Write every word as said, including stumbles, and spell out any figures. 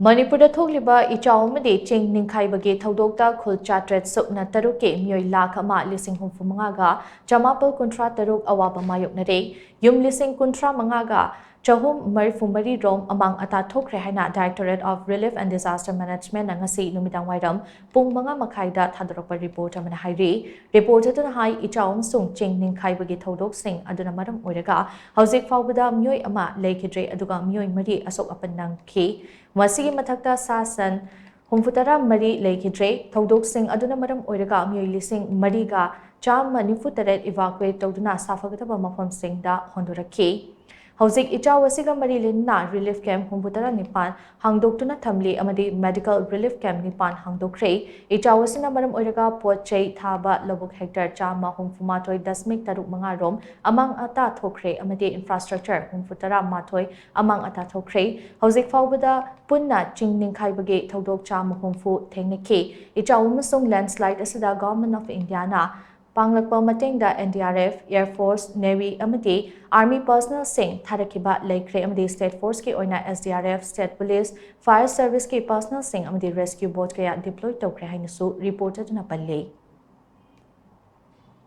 ꯃꯅꯤꯄꯨꯔꯗ ꯊꯣꯛꯂꯤꯕ ꯏꯆꯥꯎ ꯑꯃꯗꯤ ꯆꯤꯡ ꯅꯤꯡꯈꯥꯏꯕꯒꯤ ꯊꯧꯗꯣꯛꯇ ꯈꯨꯜ ꯆꯥꯇ꯭ꯔꯦꯠ ꯁꯨꯞꯅ ꯇꯔꯨꯛꯀꯤ ꯃꯤꯑꯣꯏ ꯂꯥꯈ ꯑꯃ ꯂꯤꯁꯤꯡ ꯍꯨꯝꯐꯨ ꯃꯉꯥꯒ ꯆꯃꯥꯄꯜ ꯀꯨꯟꯊ꯭ꯔꯥ ꯇꯔꯨꯛ ꯑꯋꯥꯕ ꯃꯥꯌꯣꯛꯅꯔꯦ꯫ ꯌꯨꯝ ꯂꯤꯁꯤꯡ ꯀꯨꯟꯊ꯭ꯔꯥ ꯃꯉꯥꯒ ꯆꯍꯨꯝ ꯃꯔꯤꯐꯨ ꯃꯔꯤ ꯔꯣꯝ ꯑꯃꯥꯡ ꯑꯇꯥ ꯊꯣꯛꯈ꯭ꯔꯦ ꯍꯥꯏꯅ Directorate of Relief and Disaster Management ꯅ ꯉꯁꯤ ꯅꯨꯃꯤꯗꯥꯡ ꯋꯥꯏꯔꯝ ꯄꯨꯡ ꯃꯉꯥ ꯃꯈꯥꯏꯗ ꯊꯥꯗꯣꯔꯛꯄ ꯔꯤꯄꯣꯔꯠ ꯑꯃꯅ ꯍꯥꯏꯔꯤ꯫ ꯔꯤꯄꯣꯔꯠ ꯑꯗꯨꯅ ꯍꯥꯏ, ꯏꯆꯥꯎ ꯑꯃꯁꯨꯡ ꯆꯤꯡ ꯅꯤꯡꯈꯥꯏꯕꯒꯤ ꯊꯧꯗꯣꯛꯁꯤꯡ ꯑꯗꯨꯅ ꯃꯔꯝ ꯑꯣꯏꯔꯒ ꯍꯧꯖꯤꯛ ꯐꯥꯎꯕꯗ ꯃꯤꯑꯣꯏ ꯑꯃ ꯂꯩꯈꯤꯗ꯭ꯔꯦ, ꯑꯗꯨꯒ ꯃꯤꯑꯣꯏ ꯃꯔꯤ ꯑꯁꯣꯛ ꯑꯄꯟ ꯅꯪꯈꯤ꯫ ꯃꯁꯤꯒꯤ ꯃꯊꯛꯇ ꯁꯥ ꯁꯟ ꯍꯨꯝꯐꯨꯇꯔꯥ ꯃꯔꯤ ꯂꯩꯈꯤꯗ꯭ꯔꯦ꯫ ꯊꯧꯗꯣꯛꯁꯤꯡ ꯑꯗꯨꯅ ꯃꯔꯝ ꯑꯣꯏꯔꯒ ꯃꯤꯑꯣꯏ ꯂꯤꯁꯤꯡ ꯃꯔꯤꯒ ꯆꯥꯝꯃ ꯅꯤꯐꯨ ꯇꯔꯦꯠ evacuate ꯇꯧꯗꯨꯅ ꯁꯥꯐꯒꯗꯕ ꯃꯐꯝꯁꯤꯡꯗ ꯍꯣꯟꯗꯣꯔꯛꯈꯤ꯫ ꯍꯧꯖꯤꯛ ꯏꯆꯥꯎ ꯑꯁꯤꯒ ꯃꯔꯤ ꯂꯩꯅꯅ relief camp ꯍꯨꯝꯐꯨꯇꯔꯥ ꯅꯤꯄꯥꯟ ꯍꯥꯡꯗꯣꯛꯇꯨꯅ ꯊꯝꯂꯤ ꯑꯃꯗꯤ medical relief camp ꯅꯤꯄꯥꯟ ꯍꯥꯡꯗꯣꯛꯈ꯭ꯔꯦ꯫ ꯏꯆꯥꯎ ꯑꯁꯤꯅ ꯃꯔꯝ ꯑꯣꯏꯔꯒ ꯄꯣꯠ ꯆꯩ ꯊꯥꯕ ꯂꯧꯕꯨꯛ hectare ꯆꯥꯝꯃ ꯍꯨꯝꯐꯨ ꯃꯥꯊꯣꯏ ꯗꯁꯃꯤꯛ ꯇꯔꯨꯛ ꯃꯉꯥ ꯔꯣꯝ ꯑꯃꯥꯡ ꯑꯇꯥ ꯊꯣꯛꯈ꯭ꯔꯦ ꯑꯃꯗꯤ infrastructure ꯍꯨꯝꯐꯨꯇꯔꯥ ꯃꯥꯊꯣꯏ ꯑꯃꯥꯡ ꯑꯇꯥ ꯊꯣꯛꯈ꯭ꯔꯦ꯫ ꯍꯧꯖꯤꯛ ꯐꯥꯎꯕꯗ ꯄꯨꯟꯅ ꯆꯤꯡ ꯅꯤꯡꯈꯥꯏꯕꯒꯤ ꯊꯧꯗꯣꯛ ꯆꯥꯝꯃ ꯍꯨꯝꯐꯨ ꯊꯦꯡꯅꯈꯤ꯫ ꯏꯆꯥꯎ ꯑꯃꯁꯨꯡ landslide ꯑꯁꯤꯗ Government of India ꯅ ꯄꯥꯡꯂꯛꯄ ꯃꯇꯦꯡꯗ N D R F, Air Force, Navy ꯑꯃꯗꯤ Army personnel ꯁꯤꯡ ꯊꯥꯔꯛꯈꯤꯕ ꯂꯩꯈ꯭ꯔꯦ ꯑꯃꯗꯤ State Force ꯀꯤ ꯑꯣꯏꯅ S D R F, State Police, Fire Service ꯀꯤ personnel ꯁꯤꯡ ꯑꯃꯗꯤ rescue boat ꯀꯌꯥ deploy ꯇꯧꯈ꯭ꯔꯦ ꯍꯥꯏꯅꯁꯨ ꯔꯤꯄꯣꯔꯠ ꯑꯗꯨꯅ ꯄꯜꯂꯤ꯫